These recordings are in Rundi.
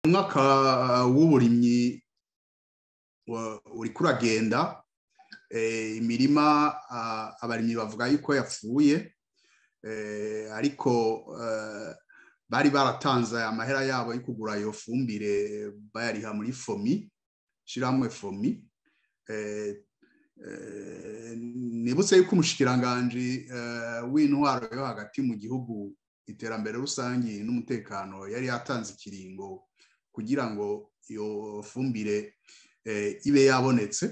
Umwaka w'uburimyi uriko uragenda, imirima abarimyi bavuga yuko yapfuye, ariko bari baratanze amahera yabo yo kugura iyo fumbire, bayariha muri FOMI, shirahamwe FOMI. Nibutse yuko umushikiranganji w'intwaro yo hagati mu gihugu, iterambere rusangi n'umutekano yari yatanze ikiringo kugira ngo iyo fumbire ibe yabonetse.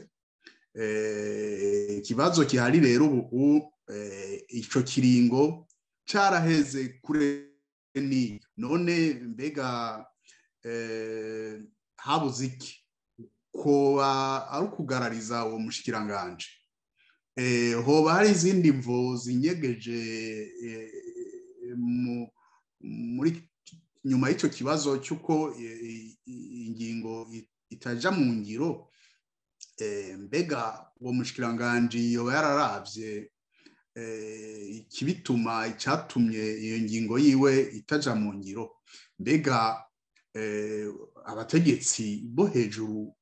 Ikibazo gihari rero ubu, ico kiringo caraheze kure. Ni none mbega habuze iki? Koba ari ukugarariza uwo mushikiranganje? Hoba hari izindi mvo zinyegeje muri nyuma y'ico kibazo cy'uko ingingo itaja mu ngiro? Mbega uwo mushikiranganje yoba yararavye ikibituma, icatumye iyo ngingo yiwe itaja mu ngiro? Mbega abategetsi bo hejuru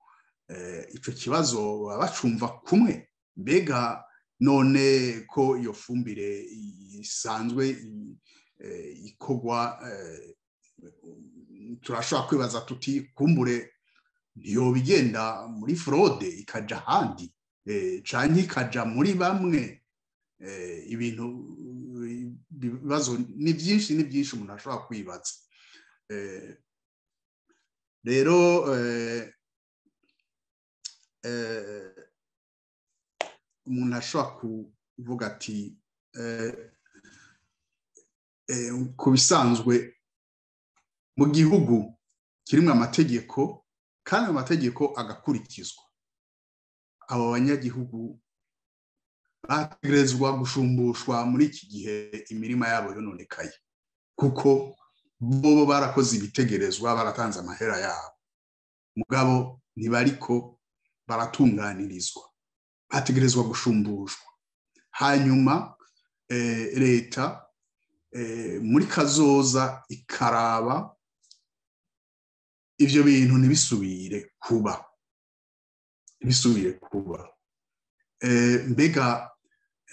ico kibazo baba bacumva kumwe? Mbega none ko iyo fumbire isanzwe ikorwa, turashobora kwibaza tuti kumbure ntiyoba igenda muri fraude, ikaja ahandi, canke ikaja muri bamwe? Ibintu, ibibazo ni byinshi, ni byinshi umuntu ashobora kwibaza. Rero umuntu ashobora kuvuga ati ku bisanzwe mu gihugu kirimo amategeko kandi amategeko agakurikizwa, abo banyagihugu bategerezwa gushumbushwa muri iki gihe imirima yabo yononekaye, kuko bobo barakoze ibitegerezwa, baratanze amahera yabo, mugabo ntibariko baratunganirizwa. Bategerezwa gushumbushwa, hanyuma leta muri kazoza ikaraba ivyo bintu ntibisubire kuba, ntibisubire kuba. Mbega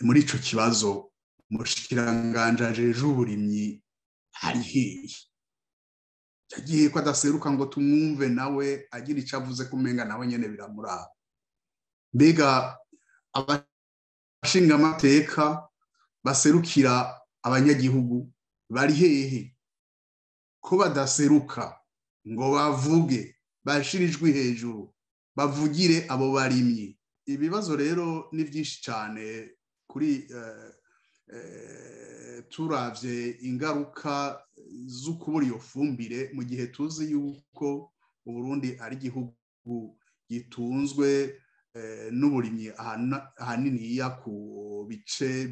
muri ico kibazo umushikiranganje ajejwe uburimyi hari hehe? Yagiye ko adaseruka ngo tumwumve nawe agira ico avuze, kumenga nawe nyene biramuraba? Mbega abashingamateka baserukira abanyagihugu bari hehe, ko badaseruka ngo bavuge, bashire ijwi hejuru, bavugire abo barimyi? Ibibazo rero ni byinshi cyane kuri turavye ingaruka zo kubura iyo fumbire, mu gihe tuzi yuko Uburundi ari igihugu gitunzwe n'uburimyi ahaniniya ku bice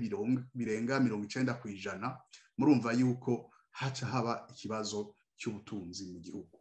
birenga 90%. Murumva yuko haca haba ikibazo cy'ubutunzi mu gihugu.